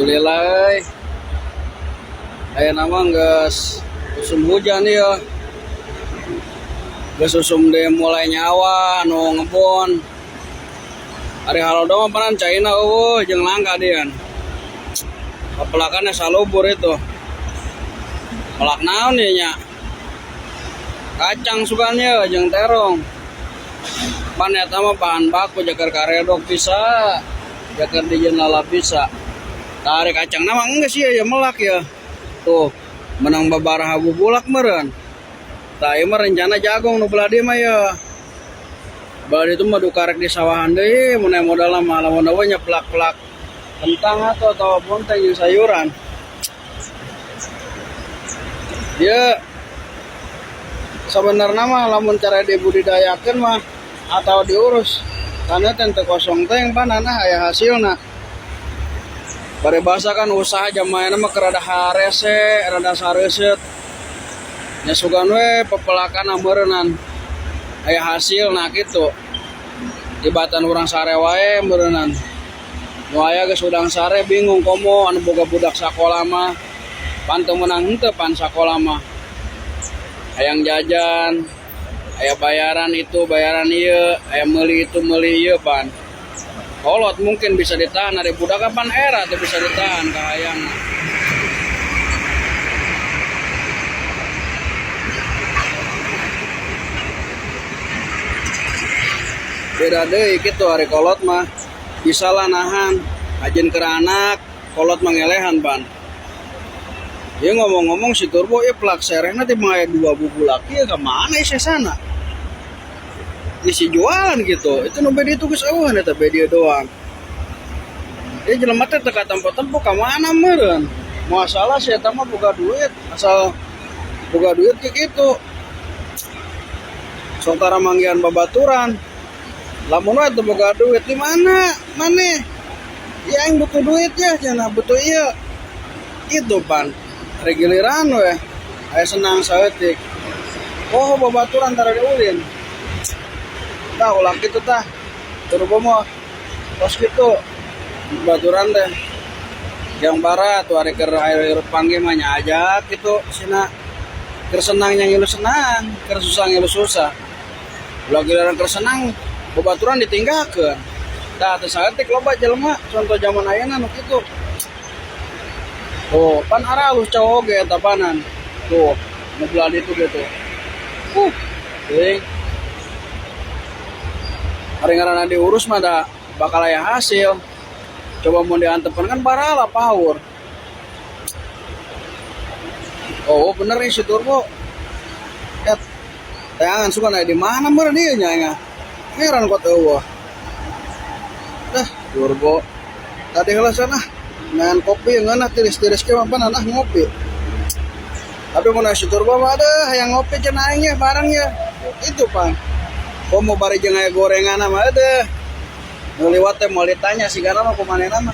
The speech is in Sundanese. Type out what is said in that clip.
Alhamdulillah euy. Ayeuna mah geus usum hujan ieu. Geus usum deui mulai nyawa anu ngebon. Ari halodo mah panan caina eueuh jeung langka dian. Pepelakannya salubur itu. Melak naon ieu nya? Kacang sugan ieu jeung terong. Pan eta mah bahan baku jaker karedok bisa, jaker dijieun lalap bisa. Tarik kacang mah geus ieu ya melak ya. Tuh, menang babaraha bubulak meureun. Tah ieu mah rencana jagung nu belah dieu mah ya. Belah ditu mah duka rek di sawahan deui mun aya modalna mah lamun eueuh nya pelak-pelak kentang atuh atawa bonteng jeung sayuran. Ieu sebenarnya mah lamun cara dibudidayakeun mah atau diurus karena teh teu kosong teh panan ah aya hasilna. Bari bahasa kan usaha jaman mah keur rada harese, rada sareuseut. Nya sugan we pepelakan meureunnan aya hasilna kitu. Tibatan urang sare wae meureunnan. Nu aya geus hudang sare bingung komo anu boga budak sakola mah. Pan teu meunang henteu pan sakola mah. Hayang jajan, aya bayaran itu, bayaran ieu, aya meuli itu, meuli ieu pan. Kolot mungkin bisa ditahan ari budak pan era teu bisa ditahan kahayangna. Beda deui kitu ari kolot mah bisa lah nahan ajin keur anak kolot mah ngelehan pan. Ieu ngomong-ngomong si Turbo ieu plak serehna teh mah aya 2 bubulak ieu ka mana sesana? Isi jualan gitu. Itu nu beda itu geus eueuh eta beda doang. Ieu jelema teh teu katempo-tempo ka mana meureun? Moal salah si eta mah boga duit, asal boga duit ke kitu. Sok tara manggihan babaturan. Lamun we teu boga duit di mana? Maneh? Ya aing butuh duit ya, cenah butuh ieu. Itu pan. Ari giliran we. Aya senang saeutik. Oh babaturan tara diulin. Tah ulah kitu tah. Turbo mah tos kitu. Babaturan teh. Yang barat tuh ari keur aya hirup panggih mah nya ajak kitu sina. Keur senang nya ngilu senang, keur susah ngilu susah. Ulah giliran keur senang babaturan ditinggalkeun. Tah teu saeutik loba jelema contoh zaman ayeuna nu kitu. Tuh, pan aralus cowok ge eta panan. Tuh, nu belah ditu ge tuh. Teuing. Ari ngaranna diurus mah da bakal aya hasil. Coba mun diantepan kan barala paur. Oh, bener nih si Turbo. Et, tayangan suka aya di mana meureun ieu nya nya. Heran kok eueuh. Dah, Turbo. Tadi heula sana. Ngan kopi ngeunah tiris-tiris ke mah pan ah ngopi. Tapi mun si Turbo mah adeuh hayang ngopi cenah aing nya bareng nya. Itu pan. Komo bari jeung aya gorengan mah adeuh. Nu liwat teh moal ditanya sigana mah kumanehna mah.